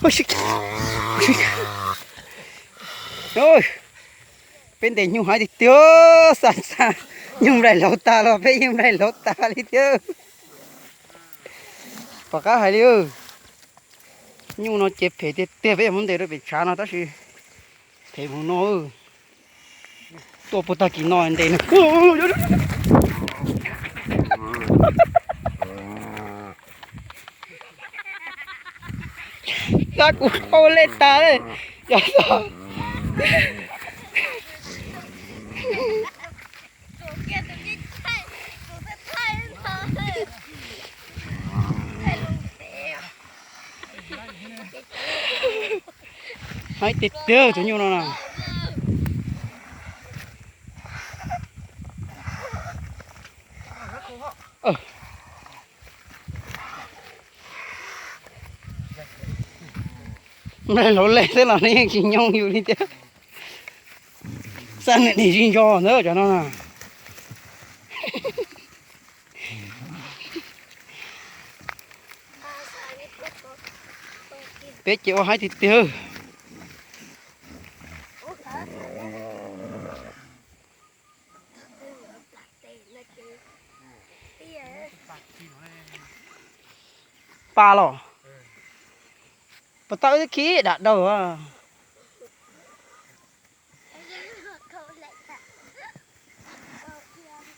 Peb ntes nyuj heev tiag tiag, xa xa nyuj nplaim laug tag los peb yeej nplaim laug tag li thiab. Pom qab hais li, nyuj no ces phem tiag tiag, peb yuav muab ntes rau pem tshav no tab sis phem mus no. Tuaj puag tag kis no ntes nws. Xav kuv qau lej tas li. Yog txog heev tiag tiag tus nyuj no na. Nplaim laug lej xwb los nws yeej tsis nyoo yus li thiab. Xav nws dim zis ntso ntawd cov no na. Peb ces ua heev tiag tiag. Pa los? Puas tau wb khib dam daug?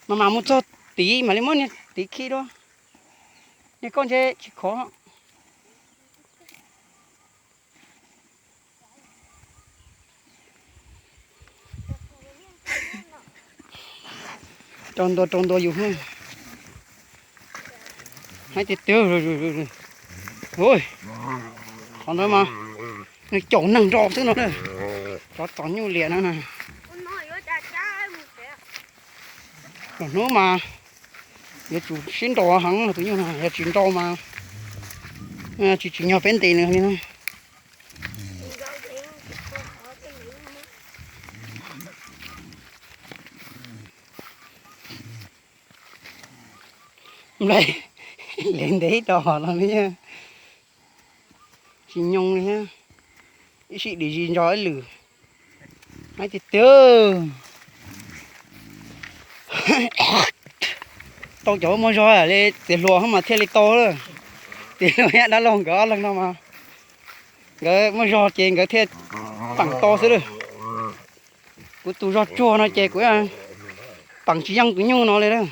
Mas mam mus txog tid mam li muab niag tid khi dua. Niag koj ntshe tsis khov. Rau ntua rau ntua yus. Heev tiag tiag. Qhov ntawd mas nws caum neeg nrau xwb no. Cov tom nyuj liam no na. Lwm hnub mas yuav tsum sib nrau heev tus nyuj no, yog tsis nrau mas tsis tsim nyog peb ntes nws li na. Nplaim, nplaim ntev ib tau hom los li, tsis nyoo li thiab. Ib sij dim zis ntso ib lwm. Heev tiag tiag. Tau cov muaj zog li txiav hluas mas thiaj li tau lawm. Txiav hluas thiab dab laug nkawd ob leeg no mas nkawd muaj zog ces nkawd thiaj peem tau xwb lawm. Kuv tus zog tsuag no ces kuv peem tsis yeej tus nyuj no li lawm.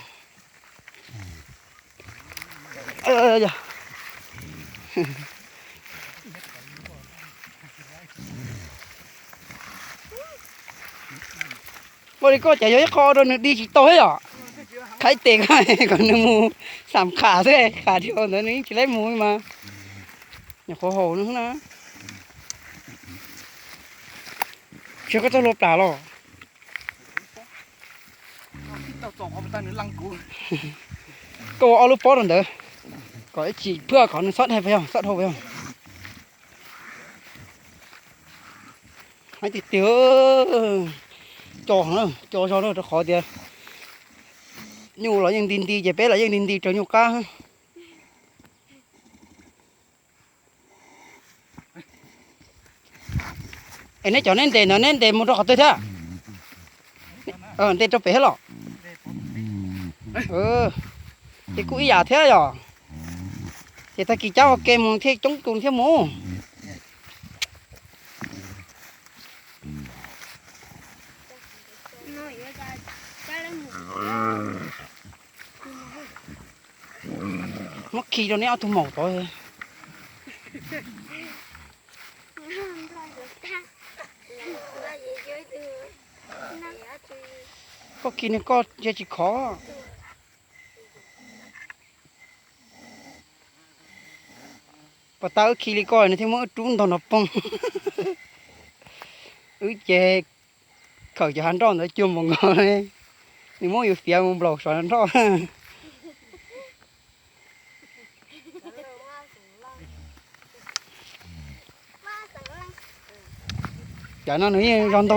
Ua li koj cas yog ib qho rau nws di tsis tau thiab yom? Qhaib tes kom nws mus xam kham xwb, kham dhau ntawd nws yeej tsis laib mus li mas. Nyuam qhuav haum no na. Tsis koj txoj hlua plam los? Koj ua ob lub pob rau ntawd, kom ib chim phwj kom nws xob dhau puas yog, xob dhau puas yog. Heev tiag tiag. Co, co zog rau qhov tias nyuj los yeej nti nti ces peb los yeej nti nti raws nyuj qab. Es neb cov neb ntes ntawd neb ntes mus rau qhov twg thiab? Ntes rau pem thiab los? Ces kuj ib yam thiab yom. Ces tag kis cab ua ke mus thiaj coob tus thiaj mus. Muab khi rau neb ob tug maum tod. Koj khi nws koj ntshe tsis khov. Puas tau wb khi li koj nws thiaj muab wb rub ntog nrov poob. Wb ces khawm cov hav nroj ntawd cuag npaum nkaus li, nws muab yus fiav mus nplaum saum nroj. Cov no nws yeej zog ntau.